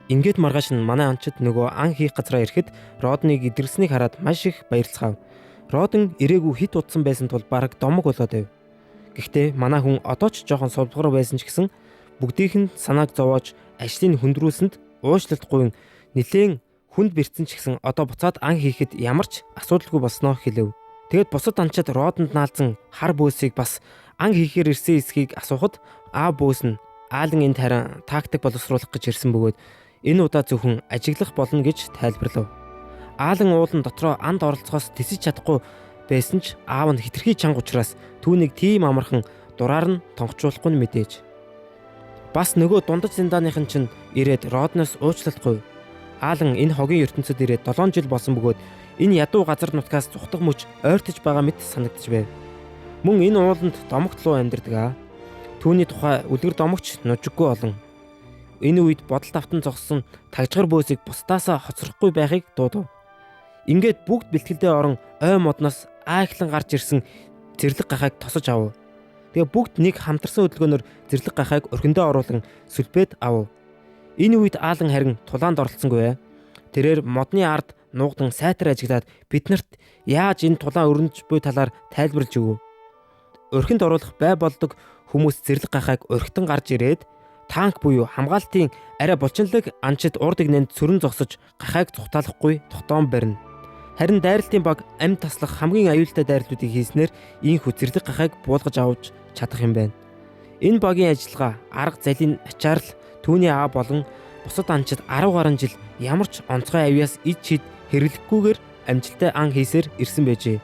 Ингээд маргааш нь манай анчид нөгөө ан хийх газраа ирэхэд Родныг идэрснийг хараад маш их баярлцгаав. Родон ирээгүй хит удсан байсан тул бараг домог болоод байв. Гэхдээ манай хүн одоо ч жоохон сувдгар байсан ч гэсэн бүгдийнх нь санааг зовоож ажлыг хүндрүүлсэнд уучлалт гуйн нилээн хүнд бэрцэн ч гэсэн одоо буцаад ан хийхэд ямар ч асуудалгүй болсноо хэлэв. Тэгэд бусад анчид Родонд наалзан хар бөөсийг бас ан хийхээр ирсэн эсхийг асуухад аа бөөс нь Аалан энд харин тактик боловсруулах гэж ирсэн бөгөөд энэ удаа зөвхөн ажиглах болно гэж тайлбарлав. Аалан уулан дотроо анд оролцохоос тэсэж чадахгүй байсан ч аав нь хитрхи чанга учраас түүнийг тийм амархан дураар нь тонгочуулахгүй нь мэдээж. Бас нөгөө дундаж зиндааныхан чинь ирээд Родноос уучлалт гуйв. Аалан энэ хогийн ертөнцид ирээд 7 жил болсон бөгөөд энэ ядуу газар нутгаас зүхтах мөч ойртож байгаа мэт санагдаж байв. Мөн энэ ууланд домогт луу амьдардаг аа. Түүний тухай үлгэр домогч нужиггүй олон. Энэ үед бодол тавтан зогссон тагжгар бөөсийг бусдаасаа хоцрохгүй байхыг дуудав. Ингээд бүгд бэлтгэлдээ орон ой модноос аахлан гарч ирсэн зэрлэг гахайг тосож авав. Тэгээ бүгд нэг хамтарсан хөдөлгөөнөөр зэрлэг гахайг орхиндөө оруулан сүлбээд авав. Энэ үед Аалан харин тулаанд оролцсонгүй. Тэрээр модны ард нуугдан сайтар ажиглаад биднэрт яаж энэ тулаан өрнөж буй талаар тайлбарлаж өгөв. Орхинд оруулах бай болдог хүмүүс зэрлэг гахайг орхитон гарч ирээд танк буюу хамгаалтын арай булчинлаг анчид урд игнэнд сөрөн зогсож гахайг цухтаалахгүй тогтоон барина. Харин дайралтын баг амь таслах хамгийн аюултай дайралтуудыг хийснээр ийхүү зэрлэг гахайг буулгаж авч чадах юм байна. Энэ багийн ажиллагаа арга залийн ачаар л түүний аав болон бусад анчид 10 гаруй жил ямар ч онцгой авьяас ид чид хэрэглэхгүйгээр амжилттай ан хийсээр ирсэн байжээ.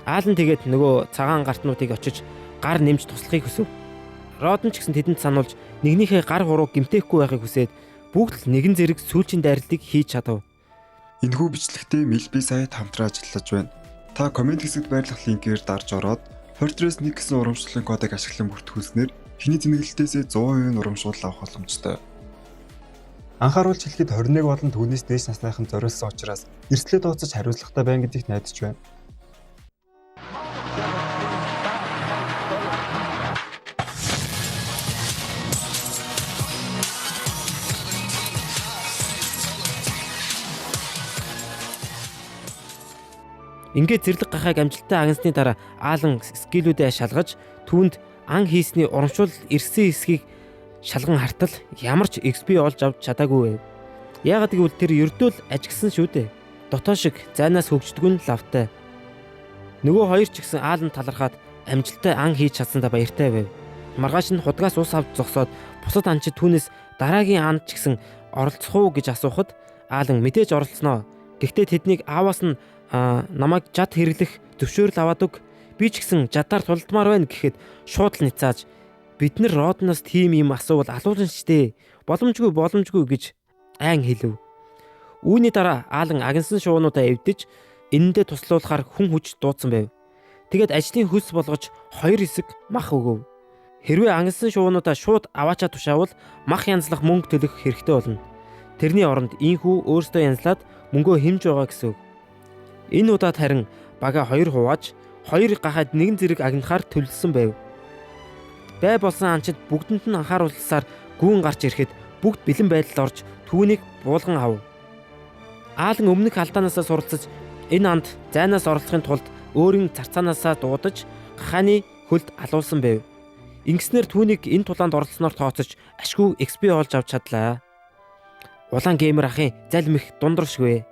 Аалан тэгээд нөгөө цагаан гартнуудыг очиж гар нэмж туслахыг хүсэв. Родон ч гэсэн тэдэнд сануулж нэгнийхээ гар хуруу гэмтээхгүй байхыг хүсээд бүгд л нэгэн зэрэг сүүлчийн дайралтыг хийж чадав. Энэхүү бичлэгтээ Milby сайт хамтран ажиллаж байна. Та коммент хэсэгт байрлах линкээр дарж ороод 20-ээс 1 гэсэн урамшууллын кодыг ашиглан бүртгүүлснээр эхний зэнэглэлтээсээ 100% урамшуул авах боломжтой. Анхааруулж хэлэхэд 21 болон түүнээс дээш насныхан зориулсан учраас эрсдлээ тооцож хариуцлагатай байна гэдэгт найдаж байна. Ингээд зэрлэг гахайг амжилттай агнасны дараа Аалан скиллүүдээ шалгаж түүнд ан хийсний урамшуул ирсэн эсхийг шалган хартал ямар ч XP олж авч чадаагүй байв. Яагаад гэвэл тэр ердөө л ажигласан шүү дээ. Дотоо шиг зайнаас хөгждөг нь лавтай. Нөгөө хоёр ч гэсэн Аалан талархаад амжилттай ан хийж чадсандаа баяртай байв. Маргааш нь худгаас ус авч зогсоод бусад анчид түүнээс дараагийн анд ч гэсэн оролцох уу гэж асуухад Аалан мэдээж оролцсноо. Гэхдээ тэднийг ааваас нь намайг жад хэрэглэх зөвшөөрөл аваад өг. Би ч гэсэн жадаар тулдмаар байна гэхэд шууд л ницааж бид нар Родноос тийм юм асуувал алуулна штэ. Боломжгүй боломжгүй гэж айн хэлв. Үүний дараа Аалан агнсан шуунуудаа эвдэж энэндээ туслуулахаар хүн хүч дуудсан байв. Тэгээд ажлын хөлс болгож хоёр хэсэг мах өгөв. Хэрвээ агнсан шуунуудаа шууд аваачаа тушаавал мах янзлах мөнгө төлөх хэрэгтэй болно. Тэрний оронд ийхүү өөрсдөө янзлаад мөнгөө хэмж байгаа гэсэн үг. Энэ удаад харин бага хоёр хувааж хоёр гахайд нэгэн зэрэг агнахаар төлөлсөн байв. Бай болсон анчид бүгдэнд нь анхааруулсаар гүн гарч ирэхэд бүгд бэлэн байдалд орж түүнийг буулган авав. Аалан өмнөх алдаанаасаа суралцаж энэ анд зайнаас оролцохын тулд өөрийн зарцаанаасаа дуудаж гахааны хөлд алуулсан байв. Ингэснээр түүнийг энэ тулаанд оролцсноор тооцож ашгүй XP олж авч чадлаа. Улаан геймер ахын залмих дундаршгүй.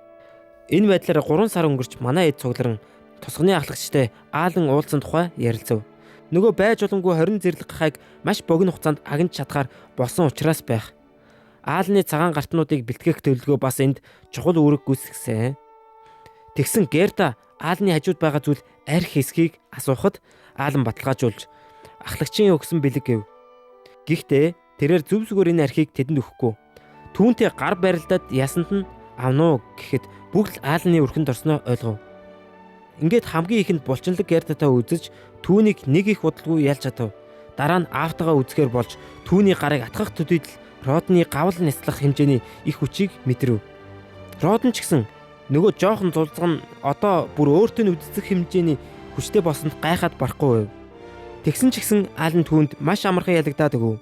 Энэ байдлаар 3 сар өнгөрч манай эд цугларн тусганы ахлагчтай Аалан уулзсан тухай ярилцав. Нөгөө байж боломгүй 20 зэрлэг гахайг маш богино хугацаанд агнаж чадхаар болсон учраас байх. Аалны цагаан гартнуудыг бэлтгэх төлөвлөгөө бас энд чухал үүрэг гүйцэтгсэн. Тэгсэн Герда Аалны хажууд байгаа зүйл арх хэсгийг асуухад Аалан баталгаажуулж ахлагчийн өгсөн бэлэг гэв. Гэхдээ тэрээр зөв зүгээр энэ архийг тэдэнд өгөхгүй. Түүнтэй гар барилдаад ясанд нь авна уу гэхэд бүгд л Аалны өрхөнд орсноо ойлгов. Ингээд хамгийн ихэнд булчинлаг Гердатай үзэж түүнийг нэг их удалгүй ялж чадав. Дараа нь аавтайгаа үзэхээр болж түүний гарыг атгах төдийд л Родны гавл няцлах хэмжээний их хүчийг мэдрэв. Родн ч гэсэн нөгөө жоохон зулзган нь одоо бүр өөртөө нь үдцэх хэмжээний хүчтэй болсонд гайхаад барахгүй байв. Тэгсэн ч гэсэн Аалан түүнд маш амархан ялагдаад өгөв.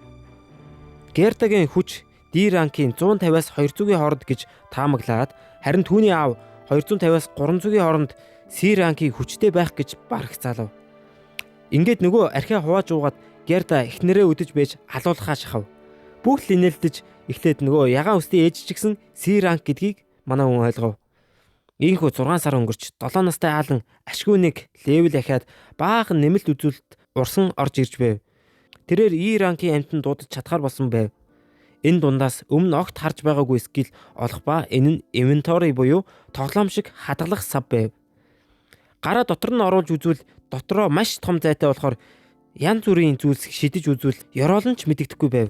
Гердагийн хүч D rank-ийн 150-аас 200-ийн хооронд гэж таамаглаад, харин түүний аав 250-аас 300-ийн хооронд C rank-ийг хүчтэй байх гэж барагцаалав. Ингээд нөгөө архиа хувааж уугаад Герда эхнэрээ үдэж байж алуулахаа шахав. Бүх л инээлдэж эхлээд нөгөө ягаан үсний ээж ч гэсэн C rank гэдгийг манай хүн ойлгов. Ийхүү 6 сар өнгөрч 7 настай Аалан ашгүй нэг level ахиад баахан нэмэлт үзүүлэлт урсан орж ирж байв. Тэрээр E rank-ийн амьтан дуудаж чадхаар болсон байв. Энэ дундаас өмнө огт харж байгаагүй skill олох ба энэ нь inventory буюу тоглоом шиг хадгалах сав байв. Гараа дотор нь оруулж үзвэл дотроо маш том зайтай болохоор янз бүрийн зүйлс шидэж үзвэл ёроол нь ч мэдэгдэхгүй байв.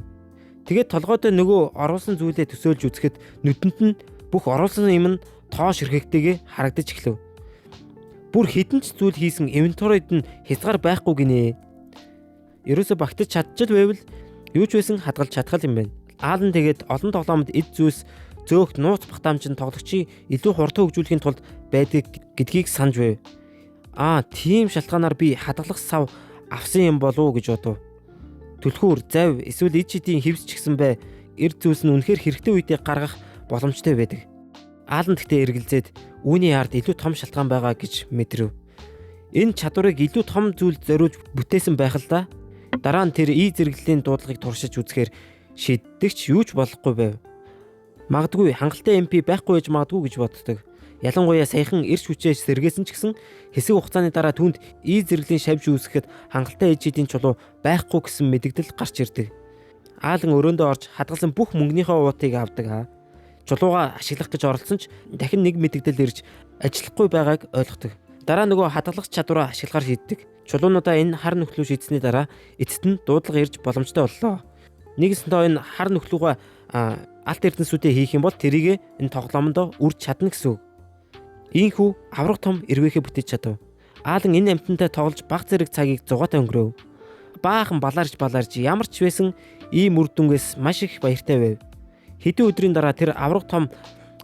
Тэгээд толгойдоо нөгөө оруулсан зүйлээ төсөөлж үзэхэд нүдэнд нь бүх оруулсан юм нь тоо ширхэгтэйгээ харагдаж эхлэв. Бүр хэдэн ч зүйл хийсэн inventory-д нь хязгаар байхгүй гинэ. Ерөөсө багтаж чадчихл байвал юу ч байсан хадгалж чадах юм байна. Аалан тэгээд олон тоглоомд эд зүйлс зөөх нууц багтаамж нь тоглогчийг илүү хурдан хөгжүүлэхийн тулд байдаг гэдгийг санаж байв. Аа, тийм шалтгаанаар би хадгалах сав авсан юм болов уу гэж бодов. Түлхүүр, зав эсвэл ид шидийн хэвс ч гэсэн бай. Эр зүйлс нь үнэхээр хэрэгтэй үедээ гаргах боломжтой байдаг. Аалан тэгтээ эргэлзээд үүний ард илүү том шалтгаан байгаа гэж мэдрэв. Энэ чадварыг илүү том зүйл зориулж бүтээсэн байх л да. Дараа нь тэр и зэрэглэлийн дуудлагыг туршиж үзэхээр шиддэгч юу ч болохгүй байв. Магадгүй хангалттай MP байхгүй байж магадгүй гэж боддог. Ялангуяа саяхан эрч хүчээ сэргээсэн ч гэсэн хэсэг хугацааны дараа түүнд и зэрэглэлийн шавж үүсгэхэд хангалттай ээжидийн чулуу байхгүй гэсэн мэдэгдэл гарч ирдэг. Аалан өрөөндөө орж хадгалсан бүх мөнгөнийхөө уутыг авдаг. Чулуугаа ашиглах гэж оролдсон ч дахин нэг мэдэгдэл ирж ажиллахгүй байгааг ойлгодог. Дараа нөгөө хадгалах чадвараа ашиглахаар шийддэг. Чулуунуудаа энэ хар нөхлөө шийдсэний дараа эцэст нь дуудлага ирж боломжтой боллоо. Нэгэнсэндээ энэ хар нөхлүүгээ алт эрдэнэсүүдээ хийх юм бол тэрийг энэ тоглоомонд үрж чадна гэсэн үг. Ийхүү авраг том эрвээхээ бүтээж чадав. Аалан энэ амьтантай тоглож баг зэрэг цагийг зугаатай өнгөрөөв. Баахан балаарч балаарч ямар ч байсан ийм үр дүнгээс маш их баяртай байв. Хэдэн өдрийн дараа тэр авраг том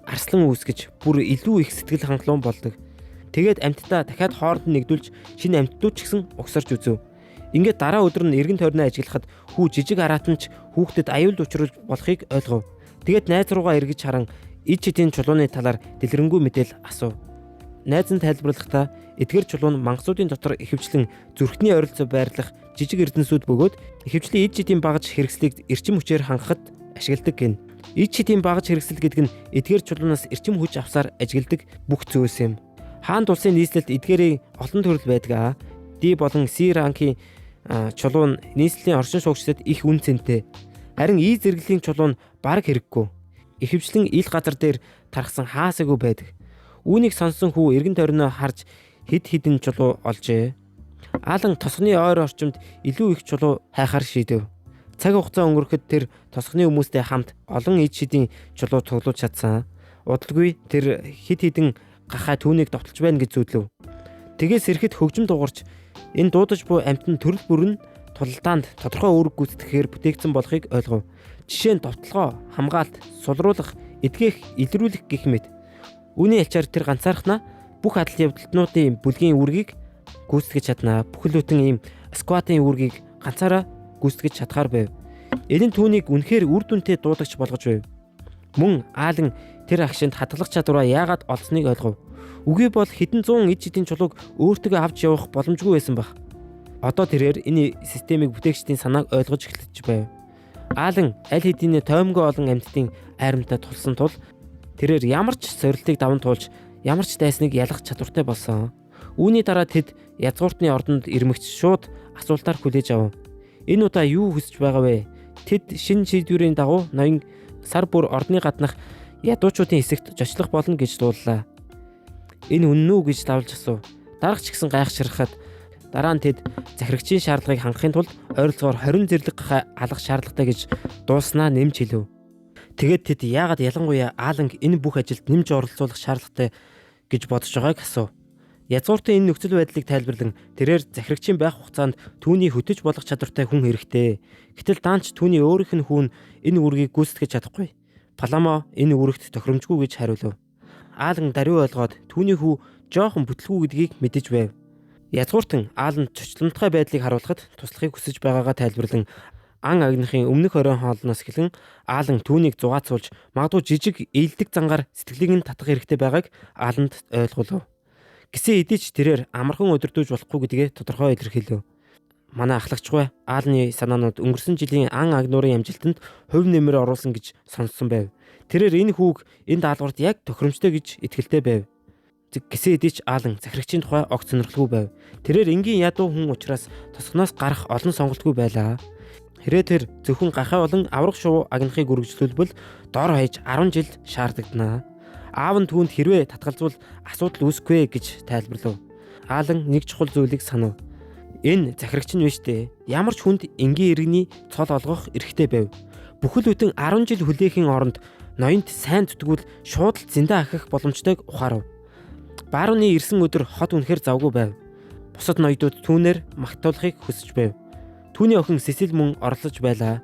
арслан үүсгэж бүр илүү их сэтгэл хангалуун болдог. Тэгээд амьтдаа дахиад хооронд нь нэгдүүлж шинэ амьтдууд ч гэсэн угсарч үзэв. Ингээд дараа өдөр нь эргэн тойрноо ажиглахад хүү жижиг араатан ч хүүхдэд аюулд учруулж болохыг ойлгов. Тэгээд найз руугаа эргэж харан ид чидийн чулууны талаар дэлгэрэнгүй мэдээл асуув. Найз нь тайлбарлахдаа эдгээр чулуу нь мангасуудын дотор ихэвчлэн зүрхний ойролцоо байрлах жижиг эрдэнэсүүд бөгөөд ихэвчлэн ид чидийн багаж хэрэгслийг эрчим хүчээр хангахад ашигладаг гэнэ. Ид чидийн багаж хэрэгсэл гэдэг нь эдгээр чулуунаас эрчим хүч авсаар ажигладаг бүх зүйлс юм. Хаан улсын нийслэлд эдгээрийн олон төрөл байдаг. D болон C rank-ийн чулуу нь нийслэлийн оршин суугчдад их үн цэнтэй. Харин E зэрэглэлийн чулуу нь бараг хэрэггүй. Ихэвчлэн ил газар дээр тархсан хаасаагүй байдаг. Үүнийг сонссон хүү эргэн тойрноо харж хэд хэдэн чулуу олжээ. Аалан тосгоны ойр орчимд илүү их чулуу хайхаар шийдэв. Цаг хугацаа өнгөрөхөд тэр тосгоны хүмүүстэй хамт олон ид шидийн чулуу цуглуулж чадсан. Удалгүй тэр хэд хэдэн гахай түүнийг довтолж байна гэж зүүдлэв. Тэгээс ирэхэд хөгжим дуугарч энэ дуудаж буй амьтан төрөл бүр нь тулалдаанд тодорхой үүрэг гүйцэтгэхээр бүтээгдсэн болохыг ойлгов. Жишээ нь довтолгоо, хамгаалт, сулруулах, эдгэх, илрүүлэх гэх мэт. Үүний ялчаар тэр ганцаархнаа бүх адал явдлтнуудын бүлгийн үүргийг гүйцэтгэж чадна. Бүхэл бүтэн ийм squad-ын үүргийг ганцаараа гүйцэтгэж чадхаар байв. Энэ нь түүнийг үнэхээр үр дүнтэй дуулагч болгож байв. Мөн Аалан тэр агшинд хадгалах чадвараа яагаад олсныг ойлгов. Үгүй бол хэдэн зуун ид чидийн чулууг өөртөө авч явах боломжгүй байсан байх. Одоо тэрээр энэ системийг бүтээгчдийн санааг ойлгож эхэлж байв. Аалан аль хэдийн тоймгоо олон амьтдын айрамтай тулсан тул тэрээр ямар ч сорилтыг даван туулж ямар ч дайсныг ялах чадвартай болсон. Үүний дараа тэд язгууртны ордонд ирмэгч шууд асуултаар хүлээж авав. Энэ удаа юу хүсэж байгаа вэ? Тэд шинэ шийдвэрийн дагуу ноён сар бүр ордны гаднах ядуучуудын хэсэгт жочлох болно гэж дууллаа. Энэ үнэн үү гэж давлж асуув. Дарга ч гэсэн гайхширхад дараа нь тэд захирагчийн шаардлагыг хангахын тулд ойролцоогоор 20 зэрлэг гахай алах шаардлагатай гэж дууснаа нэмж хэлв. Тэгээд тэд яагаад ялангуяа Ааланг энэ бүх ажилд нэмж оролцуулах шаардлагатай гэж бодож байгааг асуув. Язгууртын энэ нөхцөл байдлыг тайлбарлан тэрээр захирагчийн байх хугацаанд түүний хөтөж болох чадвартай хүн хэрэгтэй. Гэтэл даанч түүний өөрийнх нь хүн энэ үүргийг гүйцэтгэж чадахгүй. Паламо энэ үүрэгт тохиромжгүй гэж хариулв. Аалан даруй ойлгоод түүний хүү жоохон бүтлгүй гэдгийг мэдэж байв. Язгууртан Ааланд чочломтгой байдлыг харуулахад туслахыг хүсэж байгаагаа тайлбарлан Ан агнахын өмнөх оройн хоолноос эхлэн Аалан түүнийг зугаацуулж магадгүй жижиг ээлдэг зангаар сэтгэлийг нь татах хэрэгтэй байгааг Ааланд ойлгуулв. Гисэн хэдий ч тэрээр амархан өдөрдүүлж болохгүй гэдгээ тодорхой илэрхийлв. Манай ахлагчгүй Аалны санаанууд өнгөрсөн жилийн ан агнуурын амжилтанд хувь нэмэр оруулсан гэж сонссон байв. Тэрээр энэ хүүг энэ даалгаварт яг тохиромжтой гэж итгэлтэй байв. Гисэн хэдий ч Аалан захирагчийн тухай огт сонирхолгүй байв. Тэрээр энгийн ядуу хүн учраас тосгоноос гарах олон сонголтгүй байлаа. Хэрэг тэр зөвхөн гахай болон аврах шувуу агнахыг үргэлжлүүлбэл дор хаяж 10 жил шаардлагадана. Аав нь түүнд хэрвээ татгалзвал асуудал үүсэхгүй гэж тайлбарлав. Аалан нэг чухал зүйлийг санав. Энэ захирагч нь биш дээ. Ямар ч хүнд энгийн иргэний цол олгох эрхтэй байв. Бүхэл бүтэн 10 жил хүлээхийн оронд ноёнт сайн зүтгүүл шууд л зэндээ ахих боломжтойг ухаарав. Барууны ирсэн өдөр хот үнэхээр завгүй байв. Бусад ноёдууд түүнээр магтуулахыг хүсэж байв. Түүний охин Сесил мөн оролцож байлаа.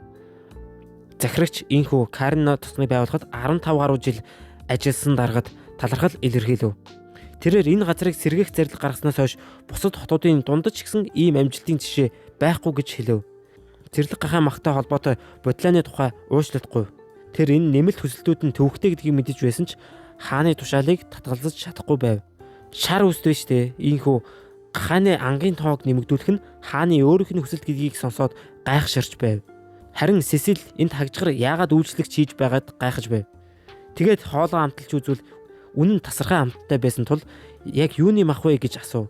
Захирагч инхүү Карино тосгоныг байгуулахад 15 гаруй жил ажилласан даргад талархал илэрхийлв. Тэрээр энэ газрыг сэргээх зарлиг гаргаснаас хойш бусад хотуудын дундаж ч гэсэн ийм амжилтын жишээ байхгүй гэж хэлв. Зэрлэг гахай махтай холбоотой бодлооны тухай уучлахгүй. Тэр энэ нэмэлт хүсэлтүүд нь төвөгтэй гэдгийг мэдэж байсан ч хааны тушаалыг татгалзаж чадахгүй байв. Шар үстэй штэ. Ийхүү гахааны ангийн тоог нэмэгдүүлэх нь хааны өөрийнх нь хүсэлт гэдгийг сонсоод гайхширч байв. Харин Сесил энд хагжгар яагаад үйлчлэгч хийж байгаад гайхаж байв. Тэгээд хоолоо амталж үзвэл үнэн тасархай амттай байсан тул яг юуны мах вэ гэж асуув.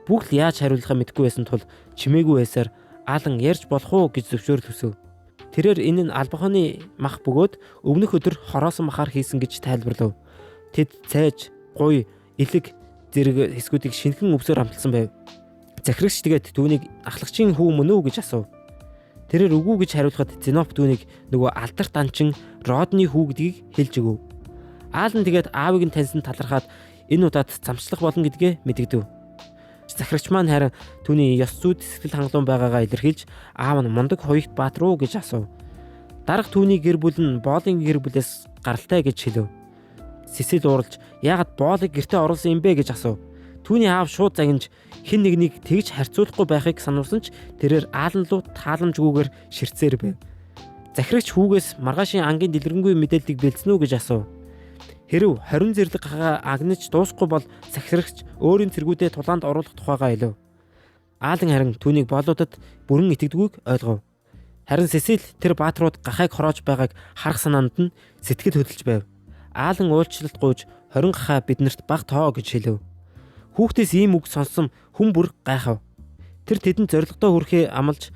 Бүгд л яаж хариулахаа мэдэхгүй байсан тул чимээгүй байсаар Аалан ярьж болох уу гэж зөвшөөрөл хүсэв. Тэрээр энэ нь албаханы мах бөгөөд өмнөх өдөр хороосон махаар хийсэн гэж тайлбарлав. Тэд цайж, гуй, элэг зэрэг хэсгүүдийг шинэхэн өвсөөр амталсан байв. Захирагч тэгээд түүнийг ахлагчийн хүү мөн үү гэж асуув. Тэрээр үгүй гэж хариулахад Зеноп түүнийг нөгөө алдарт анчин Родны хүү гэдгийг хэлж өгөв. Аалан тэгээд аавыг нь таньсан талархаад энэ удаад замчлах болно гэдгээ мэдэгдэв. Захирагч маань харин түүний ёс зүйд сэтгэл хангалуун байгаагаа илэрхийлж аав нь мундаг хоёрт баатар уу гэж асуув. Дарга түүний гэр бүл нь боолын гэр бүлээс гаралтай гэж хэлв. Сесил ууралж яагаад боолыг гэртээ оруулсан юм бэ гэж асуув. Түүний аав шууд загинж хэн нэгнийг тэгж харьцуулахгүй байхыг сануулсан ч тэрээр аалан руу тааламжгүйгээр ширтсээр байв. Захирагч хүүгээс маргаашийн ангийн дэлгэрэнгүй мэдээллийг бэлдсэн үү гэж асуув. Хэрв 20 зэрлэг гахаа агнаж дуусахгүй бол захирагч өөрийн цэргүүдээ тулаанд оруулах тухайгаа хэлв. Аалан харин түүнийг боолуудад бүрэн итгэдэггүйг ойлгов. Харин Сесил тэр бааtruуд гахайг хороож байгааг харах санаанд нь сэтгэл хөдлөж байв. Аалан уучлалт гуйж 20 гахаа биднэрт бага тоо гэж хэлв. Хүүхдээс ийм үг сонссон хүн бүр гайхав. Тэр тэдэнд зоригтой хүрэхээ амлаж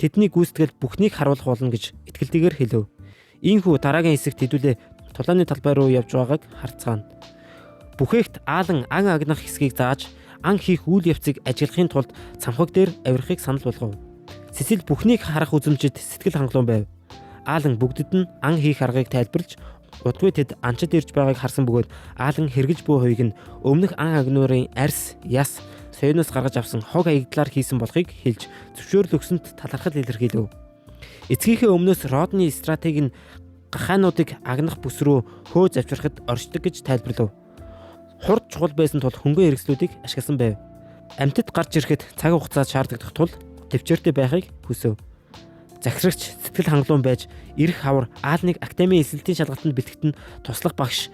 тэдний гүйцэтгэл бүхнийг харуулах болно гэж итгэлтэйгээр хэлв. Иймхүү дараагийн хэсэгт хэдүүлээ тулааны талбай руу явж байгааг харцгаана. Бүхээгт Аалан ан агнах хэсгийг зааж ан хийх үйл явцыг ажиглахын тулд цамхаг дээр авирахыг санал болгов. Сесил бүхнийг харах үзмжид сэтгэл хангалуун байв. Аалан бүгдэд нь ан хийх аргыг тайлбарлаж удгүй тэд анчид ирж байгааг харсан бөгөөд Аалан хэрглэж буй хоёг нь өмнөх ан агнуурын арьс, яс, соёноос гаргаж авсан хог хаягдлаар хийсэн болохыг хэлж зөвшөөрөл өгсөнд талархал илэрхийлв. Эцгийнхээ өмнөөс Родны стратеги нь гахаануудыг агнах бүс рүү хөөж авчрахад оршдог гэж тайлбарлав. Хурд чухал байсан тул хөнгөн хэрэгслүүдийг ашигласан байв. Амьтад гарч ирэхэд цаг хугацаа шаардлагадах тул төвчээртэй байхыг хүсэв. Захирагч сэтгэл хангалуун байж ирэх хавар Аалныг академийн эсэлтийн шалгалтанд бэлтгэхэд нь туслах багш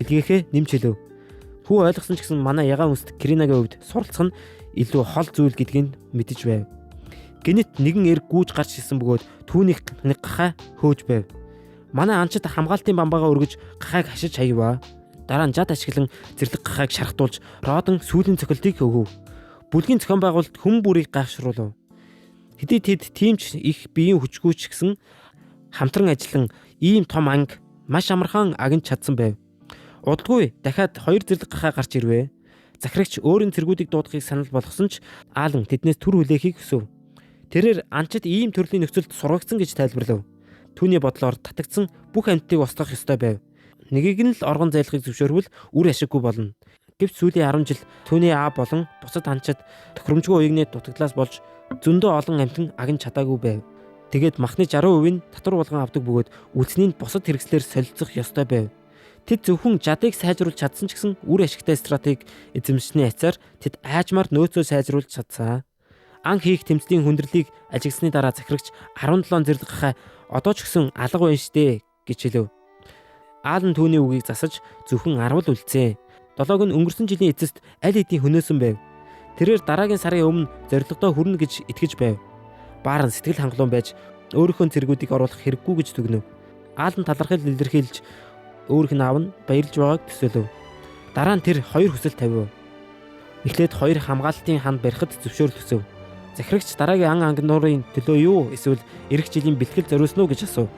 илгээхээ нэмж хэлв. Хүү ойлгосон ч гэсэн манай ягаан үндэст Кринагийн хувьд суралцах нь илүү хол зүйл гэдгийг мэдэж байв. Гэнэт нэгэн эрг гүйж гарч ирсэн бөгөөд түүнийг нэг гахаа хөөж байв. Манай анчид хамгаалтын бамбаагаа өргөж гахайг хашиж хаяваа. Дараа нь жад ашиглан зэрлэг гахайг шархтуулж Родон сүүлийн цохилтыг өгөв. Бүлгийн зохион байгуулалт хүн бүрийг гайхшруулв. Хэдий тэд тийм ч их биеийн хүчгүй ч гэсэн хамтран ажиллан ийм том анги маш амархан агнж чадсан байв. Удалгүй дахиад хоёр зэрлэг гахаа гарч ирвэ. Захирагч өөрийн цэргүүдийг дуудахыг санал болгосон ч Аалан тэднээс түр хүлээхийг хүсэв. Тэрээр анчид ийм төрлийн нөхцөлд сургагдсан гэж тайлбарлав. Түүний бодлоор татагдсан бүх амьтдыг устгах ёстой байв. Нэгийг нь л оргон зайлахыг зөвшөөрвөл үр ашиггүй болно. Гэвч сүүлийн 10 жил түүний аав болон бусад анчид тохиромжгүй уягны дутагдлаас болж зөндөө олон амьтан агнж чадаагүй байв. Тэгээд махны 60% нь татвар болгон авдаг бөгөөд үлдснийг бусад хэрэгслээр солилцох ёстой байв. Тэд зөвхөн жадыг сайжруулж чадсан ч гэсэн үр ашигтай стратеги эзэмшсэний ацаар тэд аажмаар нөөцөө сайжруулж чадсан. Ан хийх тэмцлийн хүндрэлийг ажигласны дараа захирагч 17 зэрлэг гахай одоо ч гэсэн алга байна штэ гэж хэлв. Аалан түүний үгийг засаж зөвхөн 10 л үлдсэн. 7-ог нь өнгөрсөн жилийн эцэст аль хэдийн хөнөөсөн байв. Тэрээр дараагийн сарын өмнө зорилгодоо хүрнэ гэж итгэж байв. Баарн сэтгэл хангалуун байж өөрийнхөө цэргүүдийг оруулах хэрэггүй гэж дүгнэв. Аалан талархал илэрхийлж өөрийнх нь аав нь баярлж байгааг төсөөлөв. Дараа нь тэр 2 хүсэл тавив. Эхлээд 2 хамгаалалтын ханд барихад зөвшөөрөл хүсэв. Захирагч дараагийн ан ангнуурын төлөө юу эсвэл эх жилийн бэлтгэл зориулсан уу гэж асуув.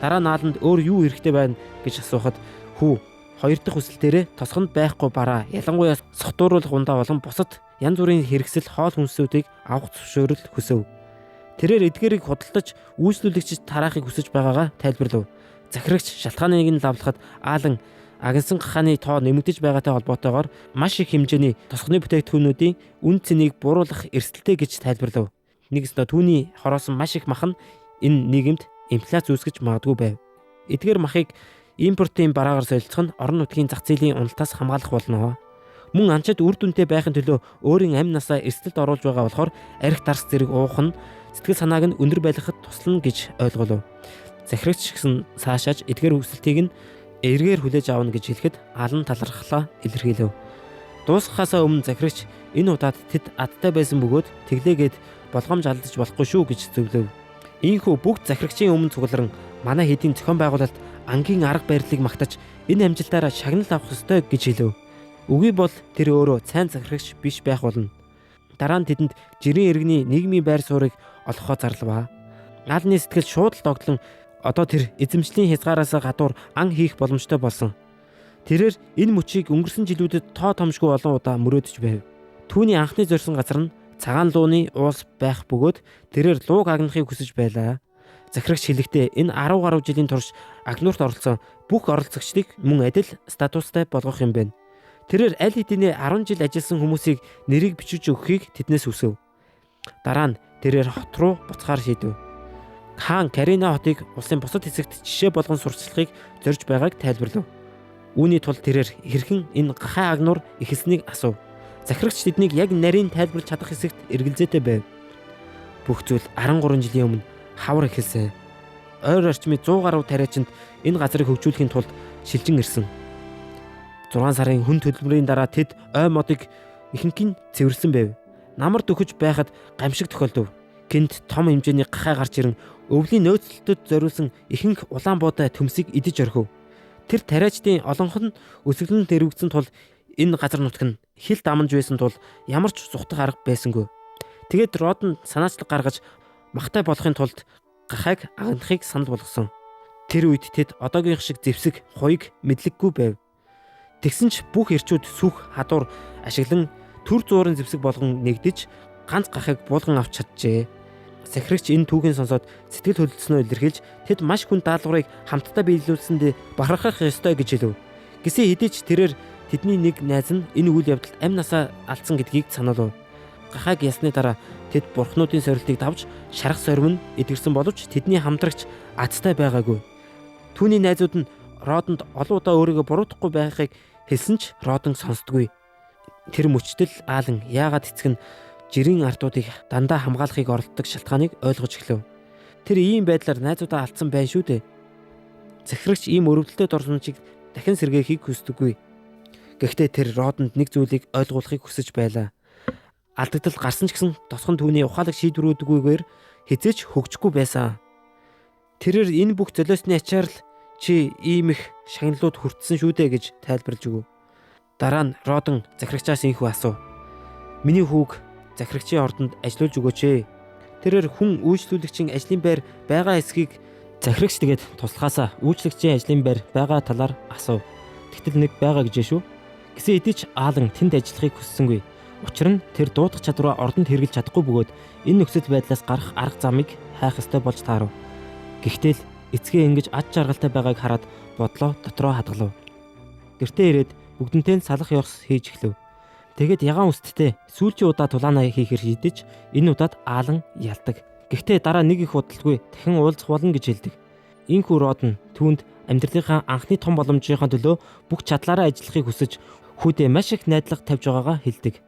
Дараа нь Ааланд өөр юу хэрэгтэй байна гэж асуухад хүү 2 дахь хүсэл дээрээ тосгонд байхгүй бараа ялангуяа согтууруулах ундаа болон бусад янз бүрийн хэрэгсэл хоол хүнсүүдийг авах зөвшөөрөл хүсэв. Тэрээр эдгээрийг худалдаж үйлчлүүлэгчид тараахыг хүсэж байгаагаа тайлбарлав. Захирагч шалтгааныг нь лавлахад Аалан агнсан гахааны тоо нэмэгдэж байгаатай холбоотойгоор маш их хэмжээний тосгоны бүтээгдэхүүнүүдийн үн цэнийг бууруулах эрсдэлтэй гэж тайлбарлав. Нэгсдээ түүний хороосон маш их мах нь энэ нийгэмд инфляц үүсгэж магадгүй байв. Эдгээр махыг импортын бараагаар солилцох нь орон нутгийн зах зээлийн уналтаас хамгаалах болно. Мөн анчид үр дүнтэй байхын төлөө өөрийн амь насаа эрсдэлд оруулж байгаа болохоор арх дарс зэрэг уух нь сэтгэл санааг нь өндөр байлгахад туслана гэж ойлголов. Захирагч гэсэн цаашааж эдгээр хүсэлтийг нь эргээр хүлээж авна гэж хэлэхэд Алан талархлаа илэрхийлэв. Дуусгахаасаа өмнө захирагч энэ удаад тэд адтай байсан бөгөөд тэглээгээд болгоомж алдаж болохгүй шүү гэж зөвлөв. Ийхүү бүгд захирагчийн өмнө цугларан манай хэдийн зохион байгуулалт ангийн арга барилыг магтаж энэ амжилтаараа шагнал авах ёстой гэж хэлв. Үгүй бол тэр өөрөө сайн захирагч биш байх болно. Дараа нь тэдэнд жирийн иргэний нийгмийн байр суурийг олгохоо зарлаваа. Аалны сэтгэл шууд л догтлон одоо тэр эзэмшлийн хязгаараас гадуур ан хийх боломжтой болсон. Тэрээр энэ мөчийг өнгөрсөн жилүүдэд тоо томшгүй олон удаа мөрөөдөж байв. Түүний анхны зорьсон газар нь цагаан лууны уус байх бөгөөд тэрээр лууг агнахыг хүсэж байлаа. Захирагч хэлэхдээ энэ 10 гаруй жилийн турш агнуурт оролцсон бүх оролцогчдыг мөн адил статустай болгох юм байна. Тэрээр аль хэдийнэ 10 жил ажилласан хүмүүсийг нэрийг бичиж өгөхийг тэднээс хүсэв. Дараа нь тэрээр хот руу буцахаар шийдэв. Хаан Карина хотыг улсын бусад хэсэгт жишээ болгон сурталчлахыг зорж байгааг тайлбарлав. Үүний тулд тэрээр хэрхэн энэ гахай агнуур эхэлснийг асуув. Захирагч тэднийг яг нарийн тайлбарлаж чадах хэсэгт эргэлзээтэй байв. Бүх зүйл 13 жилийн өмнө хавар эхэлсэн. Ойр орчмын 100 гаруй тариачинд энэ газрыг хөгжүүлэхийн тулд шилжин ирсэн. 6 сарын хүн төлмөрийн дараа тэд ой модыг ихэнх нь цэвэрлсэн байв. Намар дөхөж байхад гамшиг тохиолдов. Гинт том хэмжээний гахай гарч ирэн өвлийн нөөцлөлтөд зориулсан ихэнх улаан буудай төмсийг идэж орхив. Тэр тариачдын олонх нь өсөглөн дэрвэгдсэн тул энэ газар нутг нь хил дамнаж байсан тул ямар ч зугтах арга байсангүй. Тэгээд Родон санаачлаг гаргаж махтай болохын тулд гахайг агнахыг санал болгосон. Тэр үед тэд одоогийнх шиг зэвсэг, хуйг мэдлэггүй байв. Тэгсэн ч бүх эрчүүд сүх хадуур ашиглан төр зуурын зэвсэг болгон нэгдэж ганц гахайг буулган авч чаджээ. Захирагч энэ түүхийн сонсоод сэтгэл хөдлөлснөө илэрхийлж тэд маш хүн даалгаврыг хамтдаа биелүүлсэндээ бахархах ёстой гэж хэлв. Гэсэн хэдий ч тэрээр тэдний нэг найз нь энэ үйл явдалд амь насаа алдсан гэдгийг санаалав. Гахайг ясны дараа тэд бурхнуудын сорилтыг давж шарах сорим нь эдгэрсэн боловч тэдний хамтрагч азтай байгаагүй. Түүний найзууд нь Родонд олон удаа өөрийгөө буруутгахгүй байхыг хэлсэн ч Родон сонсдгүй. Тэр мөчтөл Аалан яагаад эцэг нь жирийн ардуудыг дандаа хамгаалахыг оролддог шалтгааныг ойлгож эхлэв. Тэр ийм байдлаар найзуудаа алдсан байна шүү дээ. Захирагч ийм өрөвдөлтөд орсон чиг дахин сэргээхийг хүсдэггүй. Гэхдээ тэр Родонд нэг зүйлийг ойлгуулахыг хүсэж байлаа. Алдагдал гарсан ч гэсэн тосгон түүний ухаалаг шийдвэрүүдгүйгээр хэзээ ч хөгжихгүй байсан. Тэрээр энэ бүх золиосны ачаар л чи ийм их шагналууд хүртсэн шүү дээ гэж тайлбарлаж өгөв. Дараа нь Родон захирагчаас инхүү асуув. Миний хүүг захирагчийн ордонд ажиллуулж өгөөч ээ. Тэрээр хүн үйлчлүүлэгчийн ажлын байр байгаа эсхийг захирагч тэгээд туслахаасаа үйлчлэгчийн ажлын байр байгаа талаар асуув. Тэгтэл нэг байгаа гэжээ шүү. Гэсэн хэдий ч Аалан тэнд ажиллахыг хүссэнгүй. Учир нь тэр дуудах чадвараа ордонд хэрэглэж чадахгүй бөгөөд энэ нөхцөл байдлаас гарах арга замыг хайх ёстой болж таарав. Гэхдээ л эцгээ ингэж ад жаргалтай байгааг хараад бодлоо дотроо хадгалав. Гэртээ ирээд бүгдэнтэй салах ёс хийж эхлэв. Тэгээд ягаан үсттэй сүүлчийн удаа тулаанаа хийхээр шийдэж энэ удаад Аалан ялдаг. Гэхдээ дараа нэг их удалгүй дахин уулзах болно гэж хэлдэг. Инхүү Родон түүнд амьдралынхаа анхны том боломжийнхаа төлөө бүх чадлаараа ажиллахыг хүсэж хүүдээ маш их найдлага тавьж байгаагаа хэлдэг.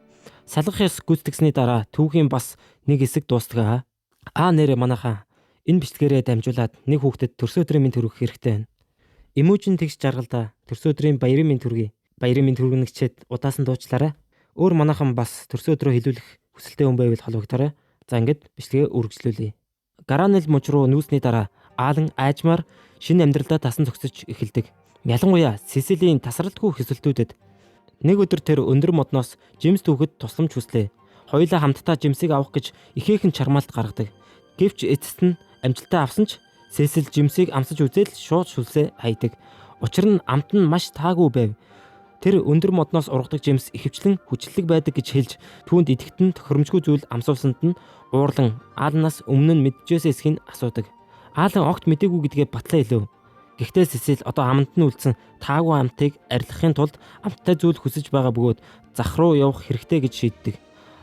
Салгах ёс гүйцэтгсэний дараа түүхийн бас нэг хэсэг дуустгаа. Аа нэрэ манайхаа энэ бичлэгээрээ дамжуулаад нэг хүүхдэд төрсөн өдрийн мэнд хүргэх хэрэгтэй байна. Эмүүжин тэгш жаргалдаа төрсөн өдрийн баярын мэнд хүргэе. Баярын мэнд хүргэнэгчээд удаасан дуучлаарай. Өөр манайхан бас төрсөн өдрөө хэлүүлэх хүсэлтэй хүн байвал холбогдоорой. За ингээд бичлэгээ үргэлжлүүлье. Гаранел муж руу нүүсний дараа Аалан айжмаар шинэ амьдралдаа тасан зогсож эхэлдэг. Ялангуяа Сесилийн тасралтгүй хүсэлтүүдэд. Нэг өдөр тэр өндөр модноос Жимс түүхэд тусламж хүслээ. Хоёулаа хамтдаа Жимсийг авах гэж ихээхэн чармаалт гаргадаг. Гэвч эцэст нь амжилттай авсан ч Сесил Жимсийг амсаж үзэл шууд шүлсээ хайдаг. Учир нь амт нь маш таагүй байв. Тэр өндөр модноос ургадаг Жимс ихэвчлэн хүчлэг байдаг гэж хэлж түүнд идэхэд нь тохиромжгүй зүйл амсуулсанд нь уурлан Аалнаас өмнө нь мэджээсээ эсхийг асуудаг. Аалан огт мдээгүй гэдгээ батлан хэлв. Гэхдээ Сесил одоо аманд нь үлдсэн таагүй амтыг арилгахын тулд амттай зүйл хүсэж байгаа бөгөөд зах руу явах хэрэгтэй гэж шийддэг.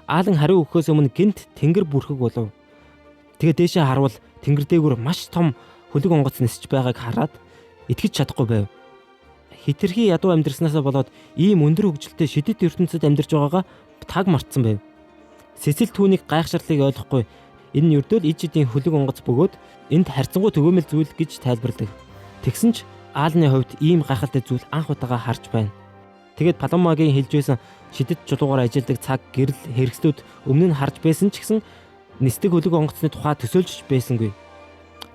Аалан хариу өгөхөөс өмнө гинт тэнгэр бүрхэг болов. Тэгээ дээшээ харвал тэнгэр дээгүүр маш том хөлөг онгоц нисэж байгааг хараад итгэж чадахгүй байв. Хитрхи ядуу амьдрснаасаа болоод ийм өндөр хөгжилтэй шидэт ертөнцид амьдарч байгаагаа таг мартсан байв. Сесил түүнийг гайхшрлыг ойлгохгүй энэ нь ердөөл ид жидийн хөлөг онгоц бөгөөд энд харьцангуй төгөөмөл зүйл гэж тайлбарладаг. Тэгсэн ч Аалны хувьд ийм гайхалтай зүйл анх удаага харж байна. Тэгээд Паломагийн хэлж байсан шидэт чулуугаар ажилдаг цаг гэрэл хэрэгслүүд өмнө нь харж байсан ч гэсэн нисдэг хөлөг онгоцны тухай төсөөлж байсангүй.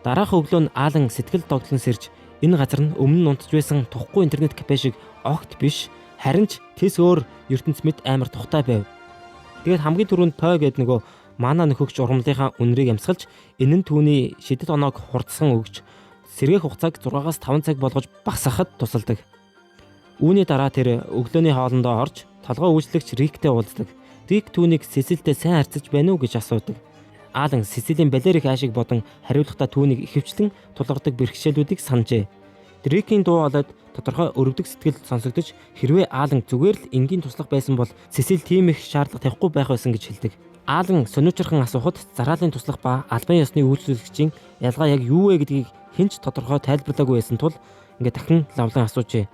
Дараах өглөө нь Аалан сэтгэл догдлон сэрж энэ газар нь өмнө нь унтж байсан тухгүй интернет кафе шиг огт биш харин ч тэс өөр ертөнц мэт амар тухтай байв. Тэгээд хамгийн түрүүнд Пой гээд нөгөө мана нөхөгч ургамлынхаа үнрийг амьсгалж энэ нь түүний шидэт оноог хурдсан өгч сэргээх хугацааг 6-аас 5 цаг болгож багасгахад тусалдаг. Үүний дараа тэр өглөөний хоолндоо орж толгой үйлчлэгч Риктэй уулздаг. Рик түүнийг Сесилтэй сайн харьцаж байна уу гэж асуудаг. Аалан Сесилийн балер их аашиг бодон хариулахдаа түүнийг ихэвчлэн тулгардаг бэрхшээлүүдийг санджээ. Рикийн дуу хоолойд тодорхой өрөвдөг сэтгэл сонсогдож хэрвээ Аалан зүгээр л энгийн туслах байсан бол Сесил тийм их шаардлага тавихгүй байх байсан гэж хэлдэг. Аалан сониучирхан асуухад зараалын туслах ба албан ёсны үйлчлүүлэгчийн ялгаа яг юу вэ гэдгийг хэн ч тодорхой тайлбарлаагүй байсан тул ингээд дахин лавлан асуужээ.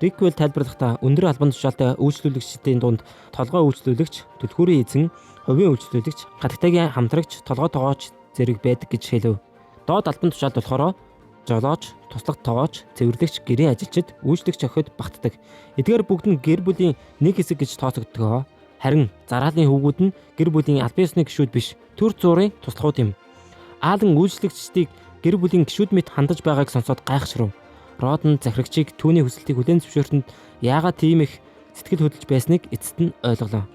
Риквел тайлбарлахдаа өндөр албан тушаалтай үйлчлүүлэгчдийн дунд толгой үйлчлүүлэгч, түлхүүрийн эзэн, хувийн үйлчлүүлэгч, гадагтайгийн хамтрагч, толгой тогооч зэрэг байдаг гэж хэлв. Доод албан тушаалд болохоор жолооч, туслах тогооч, цэвэрлэгч, гэрийн ажилчид, үйлчлэгч охид багтдаг. Эдгээр бүгд нь гэр бүлийн нэг хэсэг гэж тооцогддог. Харин зараалын хүүгүүд нь гэр бүлийн албан ёсны гишүүд биш, төр зуурын туслахууд юм. Аалан үйлчлэгчдийг гэр бүлийн гишүүд мэт хандаж байгааг сонсоод гайхшрав. Родон захирагчийг түүний хүсэлтийг хүлээн зөвшөөрсөнд яагаад тийм их сэтгэл хөдлөж байсныг эцэст нь ойлголоо.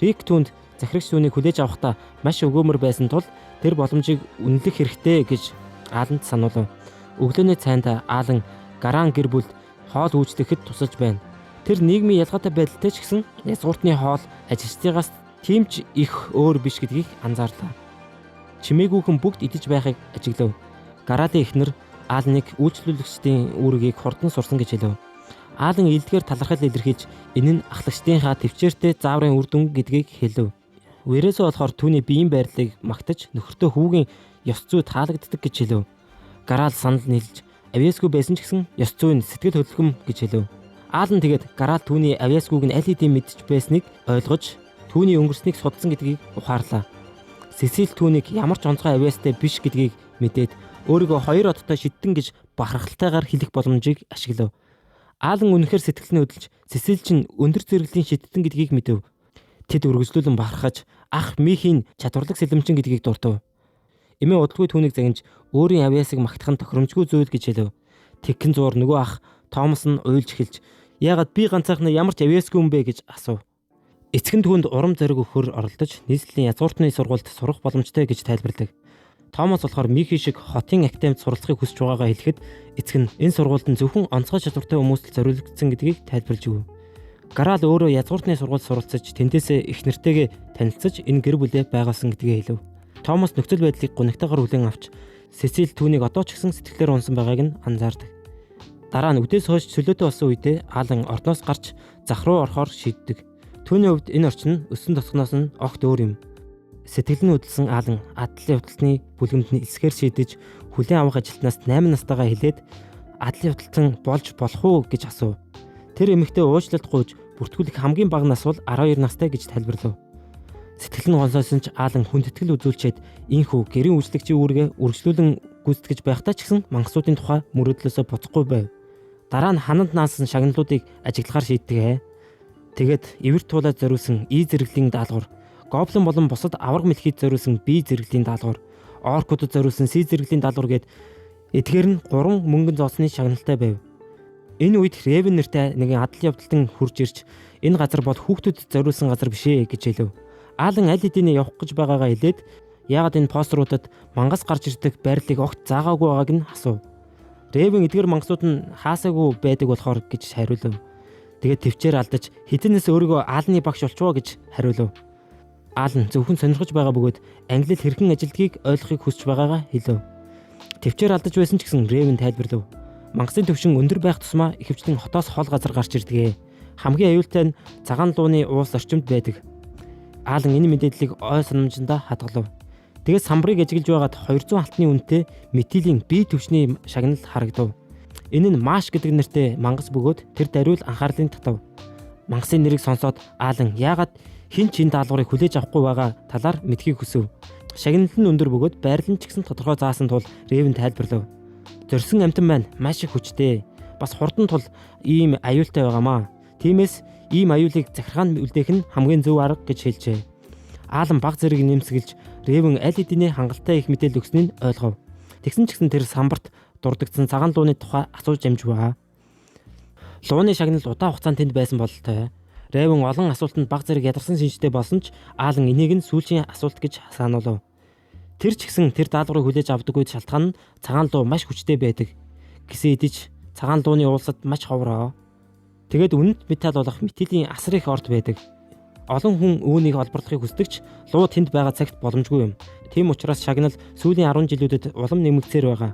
Рик түүнд захирагч түүнийг хүлээж авахдаа маш өгөөмөр байсан тул тэр боломжийг үнэлэх хэрэгтэй гэж Ааланд сануулав. Өглөөний цайнд Аалан Гаран гэр бүлд хоол үйлчлэхэд тусалж байна. Тэр нийгмийн ялгаатай байдалтай ч гэсэн язгууртны хоол ажилчдыгаас тийм ч их өөр биш гэдгийг анзаарлаа. Чимээгүйхэн бүгд идэж байхыг ажиглав. Гараалын эхнэр Аалныг үйлчлүүлэгчдийн үүргийг хурдан сурсан гэж хэлв. Аалан илдгээр талархал илэрхийлж энэ нь ахлагчдынхаа төвчээртэй зааврын үр дүн гэдгийг хэлв. Вересо болохоор түүний биеийн байрлалыг магтаж нөхөртөө хүүгийн ёс зүй таалагддаг гэж хэлв. Гараал санал нийлж авьяасгүй байсан ч гэсэн ёс зүй нь сэтгэл хөдлөм гэж хэлв. Аалан тэгээд Гараал түүний авьяасгүйг нь аль хэдийн мэдж байсныг ойлгож түүний өнгөрснийг судалсан гэдгийг ухаарлаа. Сесил түүнийг ямар ч онцгой авьяастай биш гэдгийг мэдээд өөрийгөө хоёр одтой шидтэн гэж бахархалтайгаар хэлэх боломжийг ашиглав. Аалан үнэхээр сэтгэл нь хөдөлж Сесил чинь өндөр зэрэглэлийн шидтэн гэдгийг мэдэв. Тэд үргэлжлүүлэн бахархаж ах Михийн чадварлаг сэлэмчин гэдгийг дуртав. Эмээ удалгүй түүнийг загинж өөрийн авьяасыг магтах нь тохиромжгүй зүйл гэж хэлв. Тэгхэн зуур нөгөө ах Томас нь уйлж эхэлж яагаад би ганцаархнаа ямар ч авьяасгүй юм бэ гэж асуув. Эцэг нь түүнд урам зориг өгөхөөр оролдож нийслэлийн язгууртны сургуульд сурах боломжтой гэж тайлбарладаг. Томас болохоор Михи шиг хотын академид суралцахыг хүсэж байгаагаа хэлэхэд эцэг нь энэ сургуульд нь зөвхөн онцгой чадвартай хүмүүст зориулагдсан гэдгийг тайлбарлаж өгөв. Гараал өөрөө язгууртны сургуульд суралцаж тэндээсээ их нэртэйгээ танилцаж энэ гэр бүлээ байгуулсан гэдгээ хэлв. Томас нөхцөл байдлыг гунигтайгаар хүлээн авч Сесил түүнийг одоо ч гэсэн сэтгэлээр унсан байгааг нь анзаардаг. Дараа нь үдээс хойш чөлөөтэй болсон үедээ Аалан ордноос гарч зах руу орохоор шийддэг. Түүний хувьд энэ орчин нь өссөн тосгоноос нь огт өөр юм. Сэтгэл нь хөдөлсөн Аалан адлын худалданы бүлгэмд нь элсгээр шийдэж хүлээн авах ажилтнаас 8 настайгаа хэлээд адлын худалдан болж болох уу гэж асуув. Тэр эмэгтэй уучлалт гуйж Бүртгүүлэх хамгийн бага нас бол 12 настай гэж тайлбарлав. Сэтгэл нь гонсоосон ч Аалан хүндэтгэл үзүүлчихэд инхүү гэрийн үйлчлэгчийн үүргээ үргэлжлүүлэн гүйцэтгэж байхдаа ч гэсэн мангасуудын тухай мөрөөдлөөсөө буцахгүй байв. Дараа нь хананд наасан шагналуудыг ажиглахаар шийддэг. Тэгээд эвэр туулаад зориулсан И зэрэглэлийн даалгавар, гоблин болон бусад аварга мэлхийд зориулсан Би зэрэглэлийн даалгавар, оркуудад зориулсан С зэрэглэлийн даалгавар гээд эдгээр нь 3 мөнгөн зооцны шагналтай байв. Энэ үед Ревен нэртэй нэгэн адал явдалтан хурж ирж энэ газар бол хүүхдүүдэд зориулсан газар биш ээ гэж хэлв. Аалан аль хэдийнэ явах гэж байгаагаа хэлээд яагаад энэ постеруудад мангас гарч ирдэг байрлалыг огт заагаагүй байгааг нь асуув. Ревен эдгээр мангасууд нь хаасаагүй байдаг болохоор гэж хариулв. Тэгээд төвчээр алдаж хэдэнээс өөрийгөө Аалны багш болчихвоо гэж хариулв. Аалн зөвхөн сонирхож байгаа бөгөөд англи хэл хэрхэн ажилдгийг ойлгохыг хүсэж байгаагаа хэлв. Төвчээр алдаж байсан ч гэсэн Ревен тайлбарлав. Мангасын төвшин өндөр байх тусмаа ихэвчлэн хотоос хол газар гарч ирдэг. Хамгийн аюултай нь цагаан лууны уус орчимд байдаг. Аалан энэ мэдээллийг ой санамжиндаа хадгалав. Тэгээд самбарыг ажиглаж байгаад 200 алтны үнэтэй метилийн бие төвшний шагнал харагдав. Энэ нь Маш гэдэг нэртэй мангас бөгөөд тэр даруйл анхаарлын татав. Мангасын нэрийг сонсоод Аалан яагаад хэн ч энэ даалгаврыг хүлээж авахгүй байгаа талаар мэдхийг хүсэв. Шагнал нь өндөр бөгөөд байрлал нь ч гэсэн тодорхой заасан тул Ревен тайлбарлав. Зорьсон амьтан маань маш их хүчтэй. Бас хурдан тул ийм аюултай байгаамаа. Тиймээс ийм аюулыг захиргаанд үлдээх нь хамгийн зөв арга гэж хэлжээ. Аалан баг зэрэг нэмсгэлж Ревен аль хэдийнэ хангалттай их мэдээлэл өгсөнийг ойлгов. Тэгсэн ч гэсэн тэр самбарт дурдагдсан цагаан лууны тухай асууж амжваа. Лууны шагнал удаан хугацаанд тэнд байсан бололтой. Ревен олон асуултанд баг зэрэг ядарсан шинжтэй болсон ч Аалан энийг нь сүүлчийн асуулт гэж сануулв. Тэр ч гэсэн тэр даалгаврыг хүлээж авдаггүй шалтгаан нь цагаан луу маш хүчтэй байдаг. Гэсэн хэдий ч цагаан лууны уулсад маш ховроо. Тэгээд үнэт металл болох метилийн асар их орд байдаг. Олон хүн үүнийг олборлохыг хүсдэг ч луу тэнд байгаа цагт боломжгүй юм. Тийм учраас шагнал сүүлийн 10 жилүүдэд улам нэмэгдсээр байгаа.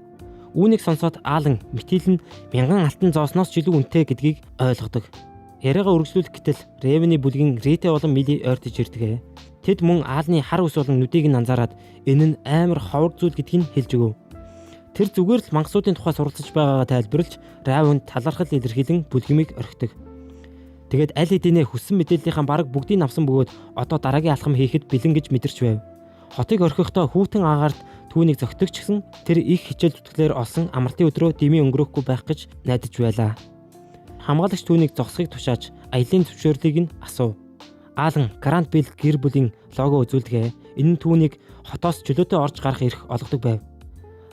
Үүнийг сонсоод Аалан метил нь мянган алтан зоосноос ч илүү үнэтэй гэдгийг ойлгодог. Яриагаа үргэлжлүүлэх гэтэл Ревений бүлгийн Ритэ болон Мили ойртож ирдэг. Тэд мөн Аалны хар ус болон нүдийг нь анзаараад энэ нь амар ховор зүйл гэдгийг хэлж өгөв. Тэр зүгээр л мангасуудын тухай суралцж байгаагаа тайлбарлаж Ревенд талархал илэрхийлэн бүлгэмийг орхидог. Тэгээд аль хэдийнэ хүссэн мэдээллийнхаа бараг бүгдийг авсан бөгөөд одоо дараагийн алхам хийхэд бэлэн гэж мэдэрч байв. Хотыг орхихдоо хүүтэн агаарт түүнийг зохидог ч гэсэн тэр их хичээл зүтгэлээр олсон амралтын өдрөө дэмий өнгөрөөхгүй байх гэж найдаж байлаа. Хамгаалагч түүнийг зогсохыг тушааж аялын зөвшөөрлийг нь асуув. Аалан Гранд Билл гэр бүлийн лого үзүүлдэг. Энэ нь түүнийг хотоос чөлөөтэй орж гарах эрх олгодог байв.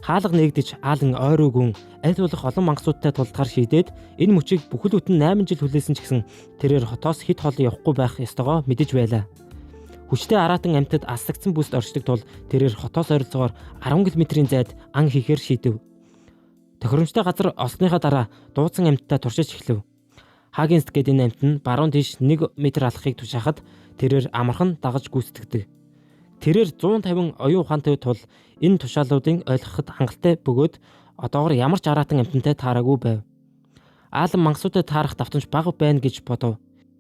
Хаалга нээгдэж Аалан ойруугүн аль болох олон мангасуудтай тулдахар шийдээд энэ мөчийг бүхэл бүтэн 8 жил хүлээсэн ч гэсэн тэрээр хотоос хэд хол явахгүй байх ёстойгоо мэдэж байлаа. Хүчтэй араатан амьтад аслагдсан бүст оршдог тул тэрээр хотоос ойролцоогоор 10 км-ийн зайд ан хийхээр шийдэв. Тохиромжтой газар олсныхаа дараа дууцсан амьтдаа туршиж эхлэв. Хагинст гэдэг энэ амьтан нь баруун тийш 1 метр алхахыг тушаахад тэрээр амархан дагаж гүйцэтгэдэг. Тэрээр 150 оюун ухаантай тул энэ тушаалуудыг ойлгоход хангалттай бөгөөд одоогор ямар ч араатан амьтантай таараагүй байв. Аалан мангасуудад таарах давтамж бага байна гэж бодов.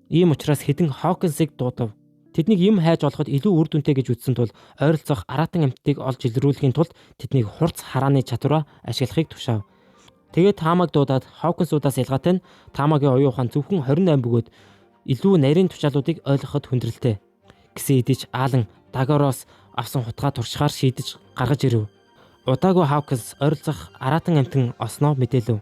Ийм учраас хэдэн Хокинсыг дуудав. Тэднийг юм хайж олоход илүү үр дүнтэй гэж үзсэн тул ойролцоох араатан амьтдыг олж илрүүлэхийн тулд тэднийг хурц харааны чадвараа ашиглахыг тушаав. Тэгээд Таамаг дуудаад Хокинсуудаас ялгаатай нь Таамагийн оюун ухаан зөвхөн 28 бөгөөд илүү нарийн тушаалуудыг ойлгоход хүндрэлтэй. Гэсэн хэдий ч Аалан Дагороос авсан хутгаа туршихаар шийдэж гаргаж ирэв. Удаагүй Хавкинс ойролцоох араатан амьтан олсноо мэдээлэв.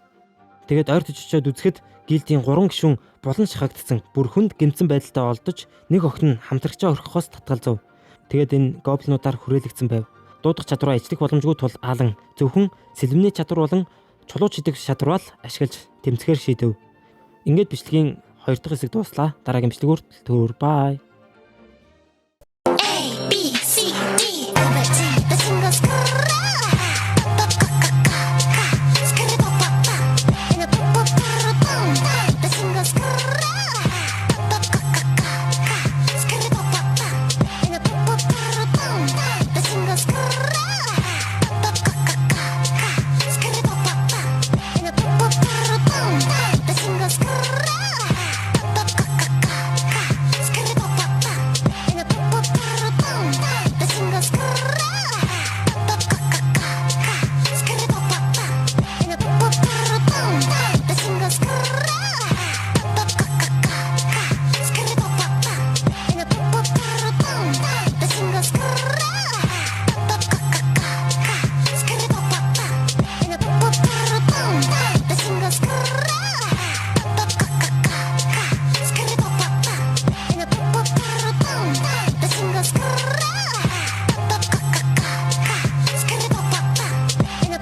Тэгээд ойртож очиод үзэхэд гилдийн 3 гишүүн булан шахагдсан бүр хүнд гэмтсэн байдалтай олдож нэг охин нь хамтрагчаа орхихоос татгалзав. Тэгээд энэ гоблинуудаар хүрээлэгдсэн байв. Дуудах чадвараа ижлэх боломжгүй тул Аалан зөвхөн сэлмний чадвар болон чулуу чидэх чадвараа л ашиглаж тэмцэхээр шийдэв. Ингээд бичлэгийн 2 дахь хэсэг дууслаа. Дараагийн бичлэг хүртэл түр бай.